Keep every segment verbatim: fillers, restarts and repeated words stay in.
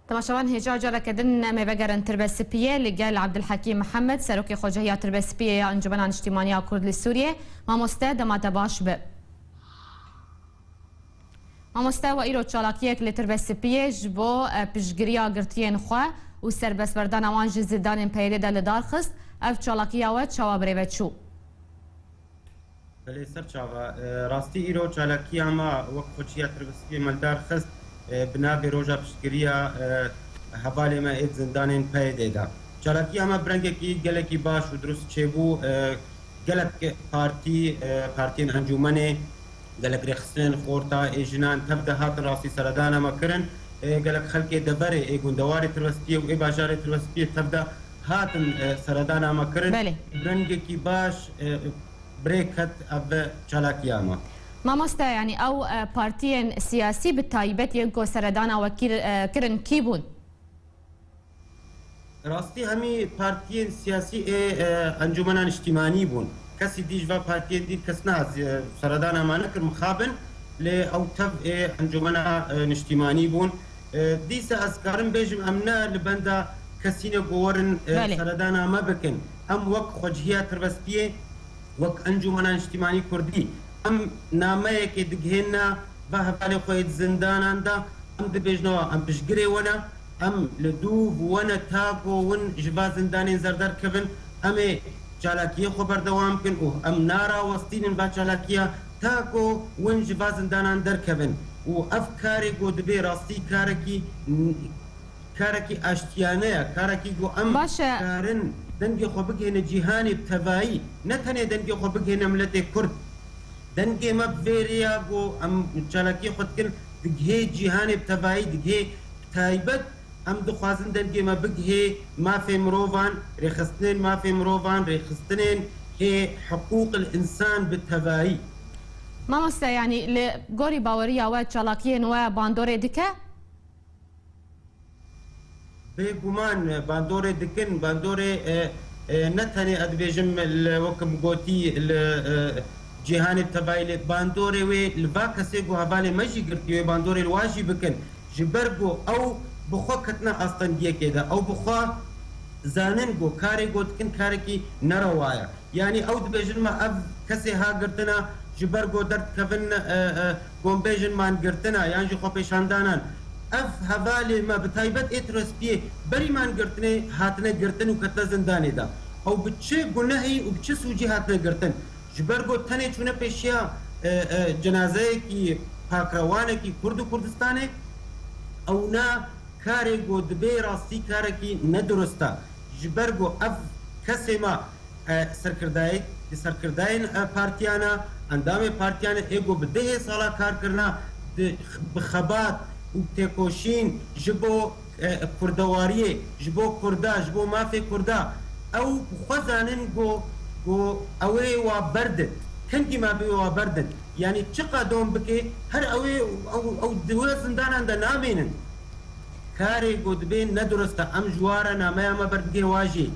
Temaşevan hêja careke din em ê vegerin Tirbespiyê li gel Abdulhekîm Mihemed, Serokê Xwecehiya Tirbespiyê ya Encûmena Niştîmaniya Kurd li Sûriyê. Mamoste, dema te baş be. Mamoste, we îro çalakiyek li Tirbespiyê ji bo, e, piştgiriya girtiyên xwe û serbestberdana wan ji zindanên P Y D de li dar xist. Ev çalakiya we çawa birêve çû? Belê, ser çava. E, rastî îro çalakiya me wek Xwecihiya Tirbespiyê me li dar xist, e, bi navê Roja Piştgiriya, e, hevalê me ê di zindanên P Y D de. Çalakiya me bi rengekî gelekî baş û dirust çêbû. E, gelek partî, e, partiyên encûmenê, gelek rêxistinên xorta ê jinan tev de hatin rastî seredana me kirin. E, gelek xelkê deverê ê gundewarê Tirbespiyê û ê bajarê Tirbespiyê tev de hatin, e, seredana me kirin. Belê. Bi rengekî baş, e, bi rê ket ev çalakiya me. Mamoste, yanî ew, e, partiyên siyasî bi taybet yên ku seredana we kir-, e, kirin kî bûn? Rastî hemî partiyên siyasî ê, e, Encûmena Niştîmanî bûn. Kesî dî ji van partiyên dî kes nehaz, e, seredana me nekir, mixabin, lê ew tev ê Encûmena, e, Niştîmanî bûn. E, dîsa ez karim bêjim, em ne li benda kesî ne ku werin, e, Belê. seredana me bikin. Em wek Xwecihiya Tirbespiyê, wek Encûmena Niştîmanî Kurdî, em nameyekê digihêne va hevalê xwe yê di zindanan de, em dibêjne wa em piştgirê we ne, em li dûv we ne ta ku win ji va zindanên zer derkevin, em ê çalakiyê xwe berdewam bikin û em narawestînin va çalakiya ta ku win ji va zindanan derkevin. Û ev karê ku dibê rastî karekî, karekî aştiyane ye, karekî ku em Baş e. karin dengê xwe bigihêne cîhanê bi tevayî, ne tenê dengê xwe bigihêne miletê Kurd. Dengê me bi vê rêya ku em çalakiyê xwe dikin, digihê cîhanê bi tevayî, digihê bi taybet em dixwazin dengê me bigihê mafê mirovan, rêxistinên mafê mirovan, rêxistinên hê hiqûqil însan bi tevayî. Mamoste, yanî li gorî baweriya we çalakiyên we bandorê dike? Bêguman bandorê dikin, bandorê, e, e, ne tenê ez dibêjim li, wek min gotî, li, e, cîhanê bi tevayî, lê bandorê wê li va kesê ku hevalê me jî girtî wê bandorê li wa jî bikin. Ji ber ku ew bi xwe ketine astengiyekê de, ew bi xwe zanin ku karê ku dikin karekî nerewa ye. Yanî ew dibêjin me ev kesê ha girtina ji ber ku derdikevin, e, e, ku em bêjin man girtina yan jî xwepêşandanan. Ev hevalê me bi taybet ê Tirbespiyê berî man girtinê hatine girtin û ketine zindanê de. Ew bi çi gunehî û bi çi sûcî hatine girtin? Ji ber ku tenê çûne pêşiya, e, e, cenazeyekî pakrewanekî Kurd û Kurdistanê, ew na karê ku dibê rastî karekî nedurist e. Ji ber ku ev kesê me e, serkirdayê-, serkirdayên, e, partiyana, endamê partiyana ê ku bi dehê sala kar kirina, di, bi xebat û têkoşîn ji bo, e, kurdewariyê, ji bo Kurda, ji bo mafê Kurda, ew bi xwe zanin ku, ku ew ê wa berdin. Kengî me bi wa berdin. Yanî çiqa dom bike, her ew ê, ew, ew di wê zindanan de namênin. Karê ku dibê nedurist e, em ji wa re nameya me berdidê wa jî.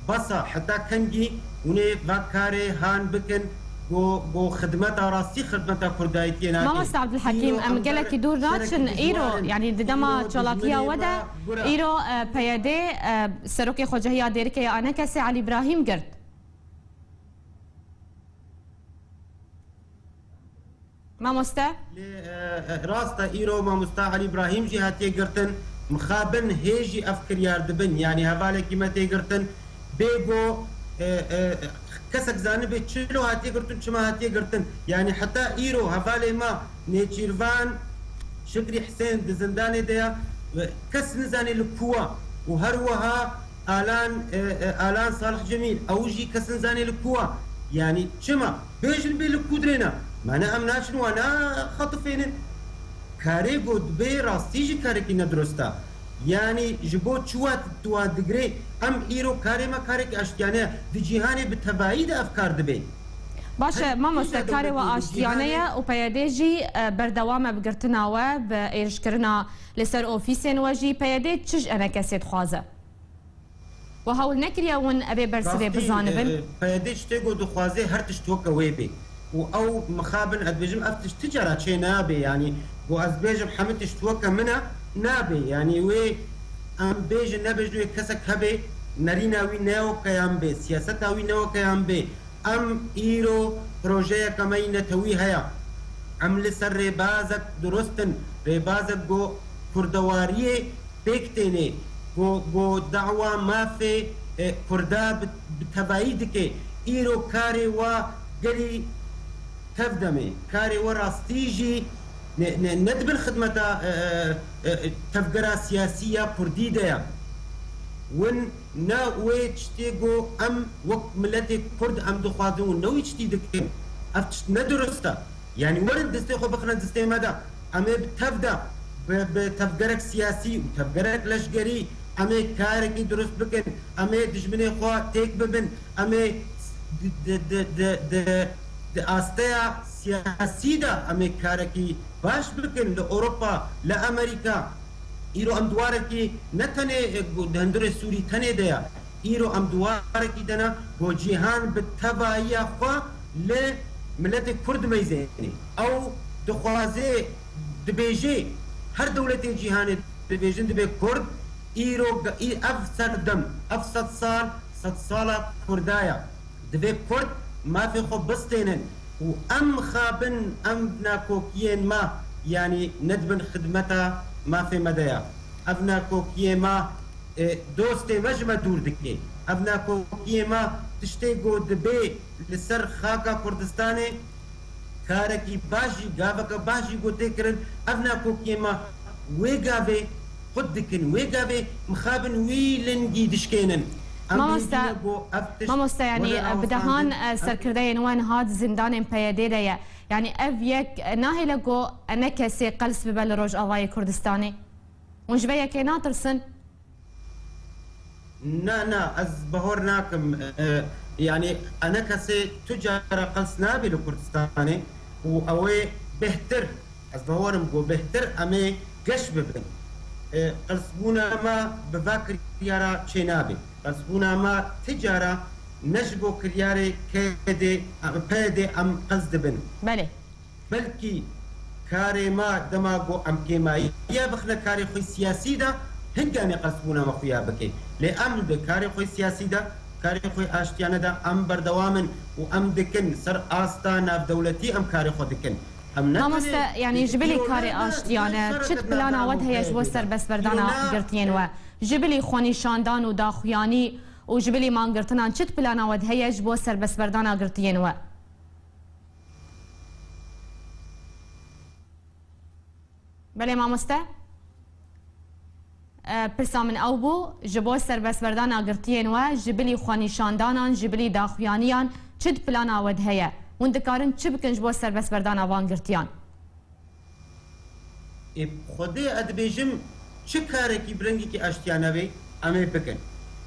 Bes e, heta kengî hûn ê va karê han bikin ku, ku xidmeta rastî xidmeta kurdayetiyê nake. Mamoste Abdulhekîm, Îro em em gelekî ber dûr naçin. Îro, yanî di dema çalakiya we de, îro, e, P Y D, e, serokê xwecehiya Dêrikê ya Anekesê Elî Îbrahîm girt. Mamoste? Lê, e, e, rast e, îro mamosta Elî Îbrahîm jî hatiye girtin. Mixabin hê jî ev kiryar dibin. Yanî hevalekî me tê girtin. Bê ku, e, e, kesek zanibê çilo hatiye girtin, çima hatiye girtin. Yanî heta îro hevalê me Nêçîrvan Şikrî Hisên di zindanê de ya. Kes nizanê li ku wa. Û her wiha Alan, e, e, Alan Salih Cemîl, ew jî kes nizanê li ku wa. Yanî çima? Bêjin bê li ku dirêne. Mane em naçin wana xatifênin. Karê ku dibê rastî jî karekî nedurist e. Yanî ji bo çi wa tu wan digirê, em îro karê me karekî aştiyane ye. Di cîhanê bi tevayî de ev kar dibê. Baş e, Her mamoste, tişta karê we dewletê di aştiyane ye cîhanê û P Y D jî, e, berdewam e bi girtina we, bi êrişkirina li ser ofîsên we jî. P Y D çi ji enekesê dixwaze? We hewl nekiriye hûn evê bersivê Rastî, bizanibin? e, P Y D tiştê ku dixwaze her tişt weke wê bê. Û ew mixabin ez dibêjim ev tişt ti cara çê nabe, yanî ku ez dibêjim hemî tişt weke min e, nabe. Yanî wê Em bêjin nebêjin wê kesek hebe nerîna wî ne wekeyan bê, siyaseta wî ne wekeyan bê. Em îro projeyeke me yî netewî heye. Em li ser rêbazek durust in, rêbazek ku kurdewariyê pêk tênê, ku, ku dawa mafê, e, kurda bi, bi tevayî dike. Îro karê wa gelî tev demê. Karê we rastî jî ne, ne, ne dibin xidmeta, e, e, e, tevgera siyasî ya kurdî de ye. Win ne wê tiştê ku em wek miletê kurd em dixwazin û ne wî tiştî dikin. Ev tişt ne durust e. Yanî werin destê xwe bixine destê me de. Em ê bi tev de, bi, bi tevgerek siyasî û tevgerek leşgerî em ê karekî durust bikin. Em ê dijminê xwe têk bibin. Em ê di, di, di, di, di, di asteya siyasî de em ê karekî baş bikin li Ewropa, li Amerîka. Îro em di warekî ne tenê, e, di hundirê Sûrî tenê de ye. Îro em di warekî de ne, ku cîhan bi tevahiya xwe li miletê Kurd meyzênê. Ew dixwaze, dibêje, her dewletên cîhanê dibêjin, dibê Kurd îro ge-, î-, ev serdem, ev sed sal, sed sala Kurda ye. Divê Kurd mafê xwe bistênin û em mixabin em nakokiyên me, yanî nedibin xidmeta mafê me de ye. Ev nakokiyê me, e, dostê me ji me dûr dike. Ev nakokiyê me tiştê ku dibê li ser xaka Kurdistanê karekî baş jî, gaveke baş jî ku tê kirin, ev nakokiyê me wê gavê xurt dikin, wê gavê mixabin wî lingî dişkênin. Em Mamoste, bêjîne ku ev tişt mamoste, yanî, were e, bi dehan, rawestandin. E, serkirdeyên we niha di zindanên P Y D'ê de ye. Yanî ev yek, e, nahêle ku, e, ne kesê qels bibe li Rojavayê Kurdistanê? Hûn ji vê yekê natirsin? Na, na, ez bahor nakim. E, yanî, ene kesê tu cara qels nabe li Kurdistanê û ew ê bêhtir, ez bawerim ku bêhtir em ê geş bibin. E, qelsbûna me bi va kiryara çênabe. Qelsbûna me ti cara ne ji bo kiryarê K D, P D em qels dibin. Belê. Belkî karê me dema ku em kêmayiya bixine karê xwe siyasî de, hinganê qelsbûna me xuya bike. Lê em di karê xwe siyasî de, karê xwe aştiyane de em berdewam in û em dikin, ser asta navdewletî em karê xwe dikin. Em ne Mamoste, tenê yanî ji bilî îro karê ne, ne, aştiyane, ne çi şereke plana we navdewletî heye ji bo heye bide. Serbestberdana Îro ne, girtiyên we? Ji bilî xwenîşandan û daxuyanî û ji bilî mangirtinan çi plana we heye ji bo serbestberdana girtiyên we? Belê mamoste. E, pirsa min ew bû, ji bo serbestberdana girtiyên we, ji bilî xwenîşandanan, ji bilî daxuyaniyan, çi di plana we de heye? Hûn dikarin çi bikin ji bo serbestberdana van girtiyan? Ê, Xwedê ez dibêjim, çi karekî bi rengekî aştiyane be, em ê bikin.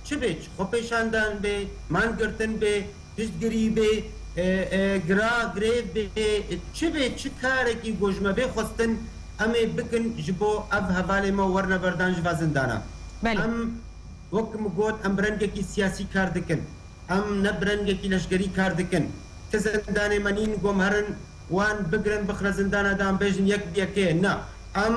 Çi be, çi xwepêşandan be, mangirtin be, piştgirî be, e, e, gira, grêv be, e, çi be, çi karekî ku ji me bê xwestin, em ê bikin ji bo ev hevalê me werine berdan ji va zindana. Belê. Em, wek min got, em bi rengekî siyasî kar dikin. Em ne bi rengekî leşkerî kar dikin. Ti zindanê me nîn ku em herin wan bigirin bixine zindana de em bêjin yek bi yekê. Na, em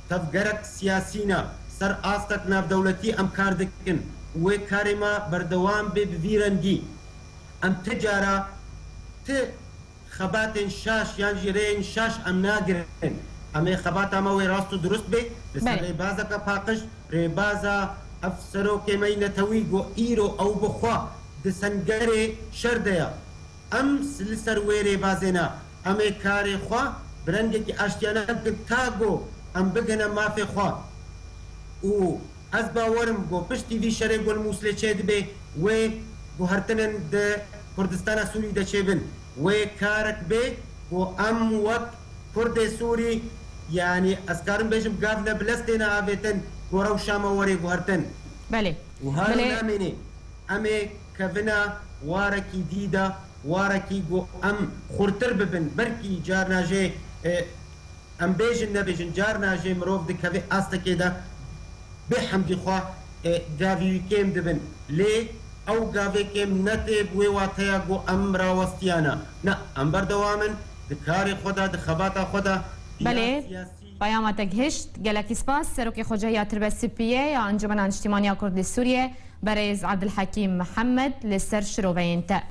tevgerek siyasî ne. Ser astek navdewletî em kar dikin. Wê karê me berdewam bê bi vî rengî. Em ti cara, ti xebatên şaş yan jî rêyên şaş em nagirin. Em ê xebata me wê rast û durust bê, li ser Belê. rêbazeke paqij, rêbaza ev serokê me yî netewî ku îro ew bi xwe di sengerê şer de ye. Em s-, li ser wê rêbazê ne. Em ê karê xwe bi rengekî aştiyane bikin ta ku em bigihine mafê xwe. Û ez bawerim ku piştî vî şerê ku li Mûsilê çêdibe, wê guhertinên di Kurdistana Sûrî de çêbin. Wê karek bê ku em wek Kurdê Sûrî, yanî ez karim bêjim, gav ne bi lez têne avêtin ku rewşa me were guhertin. Belê. Û halo Belê. namênê. Em ê kevina warekî dî de, warekî ku em xurtir bibin. Belkî carna jê, e, Em bêjin nebêjin, carna jê mirov dikeve astekê de, bê hemdî xwe, e, gavî wî kêm dibin. Lê ew gavê kêm ne tê bi wê wateya ku em rawestiyane. Ne, em berdewam in di karê xwe de, di xebata xwe de. Belê. Siyasî Peyama te gihişt, gelekî spas. Serokê Xwecehiya Tirbesipiyê ya Encûmena Niştîmaniya Kurd li Sûriyê, berêz Ebdulhekîm Mihemed li ser şiroveyên te.